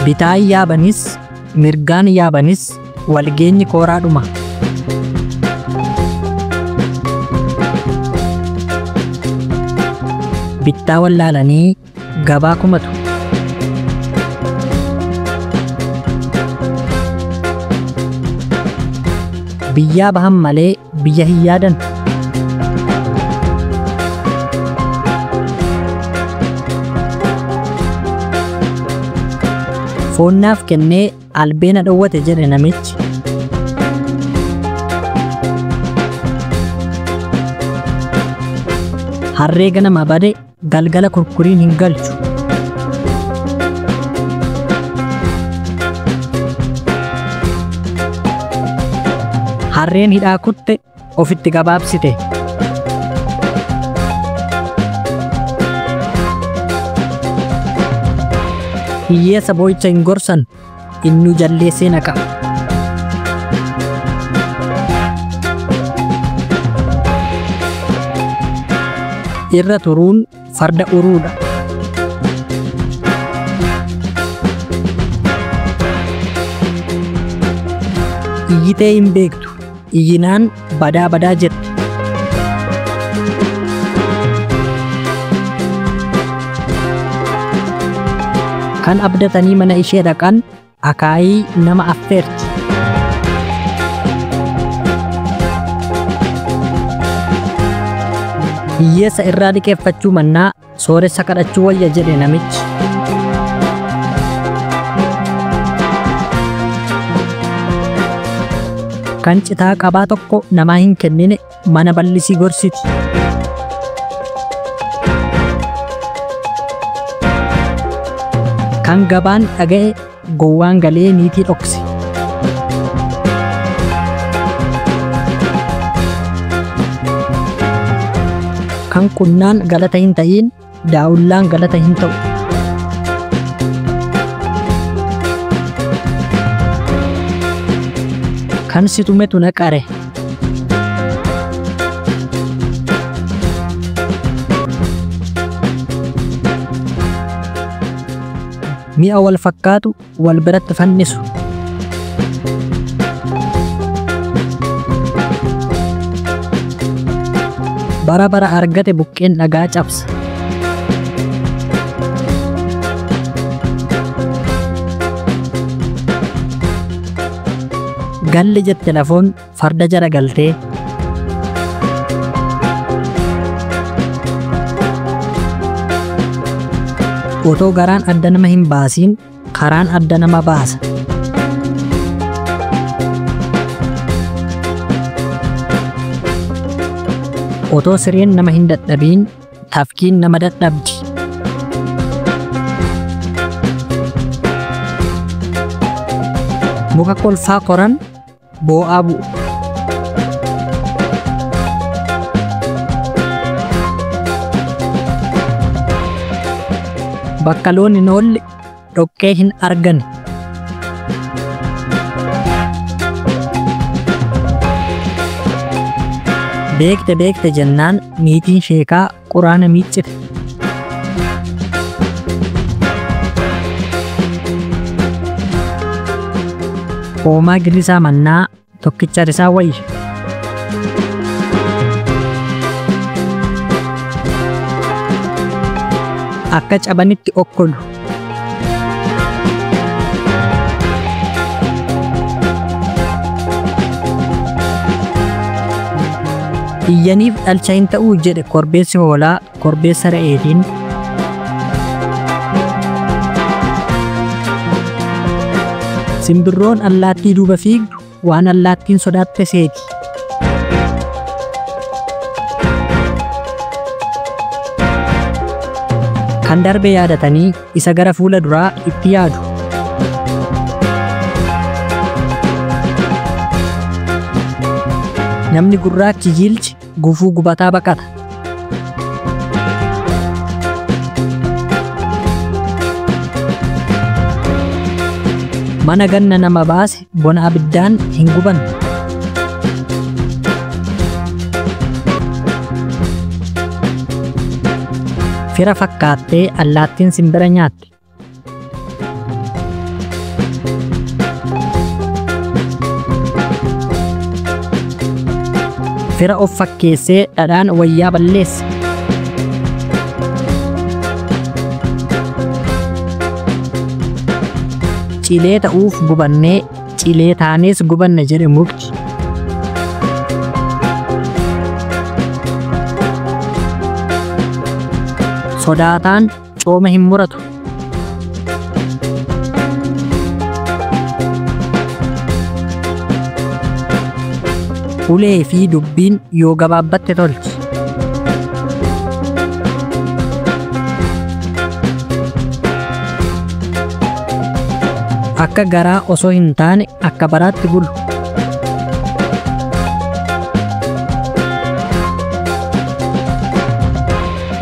Bitaan yaabanis mirgaan yaabanis walgeenyi kooraadhuma. Bittaa wallaalanii gabaa kumatu. Biyyaa bahan malee biyya hin yaadan. Foonnaaf kennee albeena dhowwate jedhe namichi. Harree ganama bade galgala kurkuriin hin galchu. Harreen hidhaa kutte ofitti gabaabsite. Hiyyeessa boo'icha hin gorsan innuu jalleessee naqa. Irra turuun farda uruudha. Iyyitee hin beektu iyyinaan badaa badaa jette. Kan abdatanii mana ishee dhaqan akaayii nama affeerti. Hiyyeessa irraa liqeeffachuu mannaa sooressa kadhachuu wayya jedhe namichi. Kan citaa qabaa tokko namaa hin kennine mana bal'isii gorsiti. Kan gabaan dhaga'e gowwaan galee niitii dhokse. Kan qunnaan galata hin ta'iin daawullaan galata hin ta'u. Kan si tumetu na qare. Mi'a wal fakkaatu wal biratti fannisu. Bara bara argate buqqeen dhagaa cabsa. Galle jette lafoon farda jala galtee. Otoo garaan adda nama hin baasiin karaan adda nama baasa. Otoo sireen nama hin dadhabiin tafkiin nama dadhabdi. Muka kolfaa koran boo'aa bu'u. Bakka loon hin oolle dhoqqee hin argan. Beekte beekte jennaan niitiin sheekaa quraana miiccite. Hoomaa girrisaa mannaa tokkicha risaa wayya. Akka cabanitti okkolu. Iyyaniif dhalcha hin ta'uu jedhe korbeessi hoolaa korbeessa re'eetiin. Simbirroon allaattii duuba fiigdu waan allaattiin sodaatte seeti. Kan darbe yaadatanii isa gara fuula duraa itti yaadu. Namni gurraachi jiilchi gufuu gubataa baqata. Mana ganna nama baase bona abiddaan hin guban. Fira fakkaattee allaattiin simbira nyaatti. Fira of fakkeessee dhadhaan wayyaa balleesse. Cilee ta'uuf gubannee cilee taanees gubanne jedhe mukti. Sodaataan cooma hin muratu. Ulee fi dubbiin yoo gabaabbatte tolti. Akka garaa osoo hin taane akka baraatti bulu.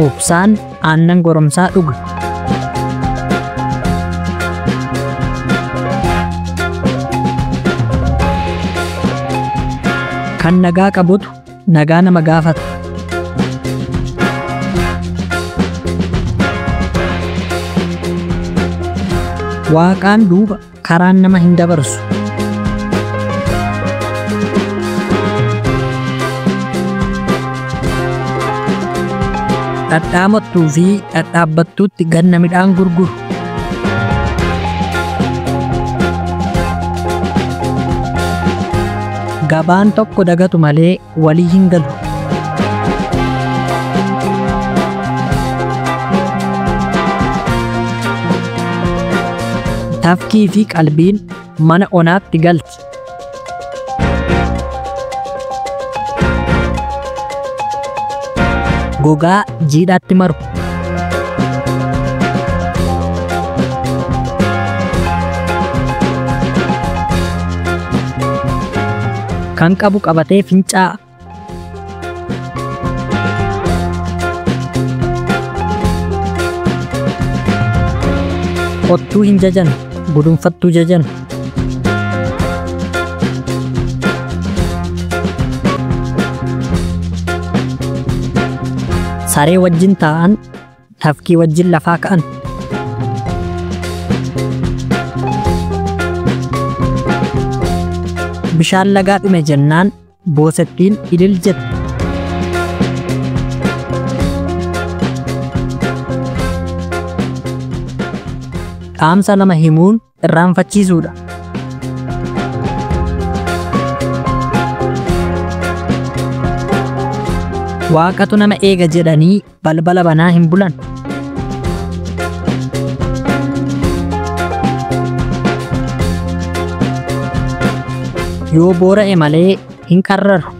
Obsaan aannan goromsaa dhuga. Kan nagaa qabutu nagaa nama gaafata. Waaqaan duuba karaan nama hin dabarsu. Dhadhaamattuu fi dhadhaabbattuutti ganna midhaan gurguru. Gabaan tokko dagatu malee walii hin galu. Tafkii fi qalbiin mana onaatti galti. Gogaa jiidhaatti maru. Kan qabu qabatee fincaa'a. Qottuu hin jajan, gudunfattuu jajan. Saree wajjin taa'an, tafkii wajjin lafaa ka'an. Bishaan lagaa dhume jennaan boosettiin ilil jette. Dhaamsa lama himuun irraanfachiisuudha. Waaqatu nama eega jedhanii balbala banaa hin bulan. Yoo boora'e malee hin qarraru.